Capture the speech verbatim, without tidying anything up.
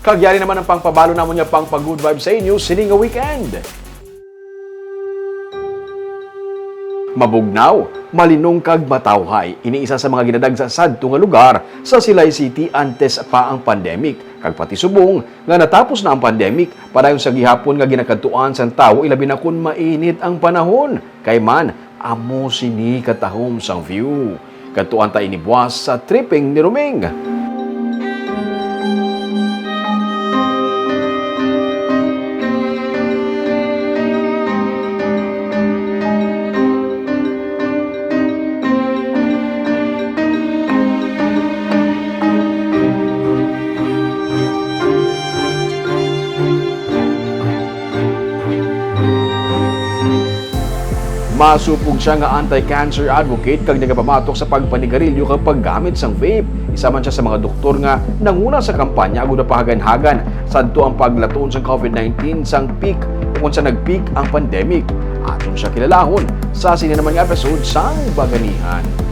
Kag yari naman ang pangpabalo namon nga pangpa-good vibe sa inyo sini nga weekend. Mabugnaw, malinong kag matawhay, ini isa sa mga ginadagsa sadto nga lugar sa Silay City antes pa ang pandemic, kag pati subong nga natapos na ang pandemic, padayon sa gihapon nga ginakadtuan sang tawo, ilabi na kon mainit ang panahon. Kay man, amo sini katahom sang view. Kadtuan ta ini buwas sa tripping ni Roming. Masupog siya nga anti-cancer advocate kag nagapamatok sa pagpanigarilyo kag paggamit sang vape. Isa man siya sa mga doktor nga nanguna sa kampanya agud mapahaganhagan sadto ang paglaton sang COVID nineteen sang peak, ukon sa nag-peak ang pandemic. Aton siya kilalahon sa sini naman nga episode sang Baganihan.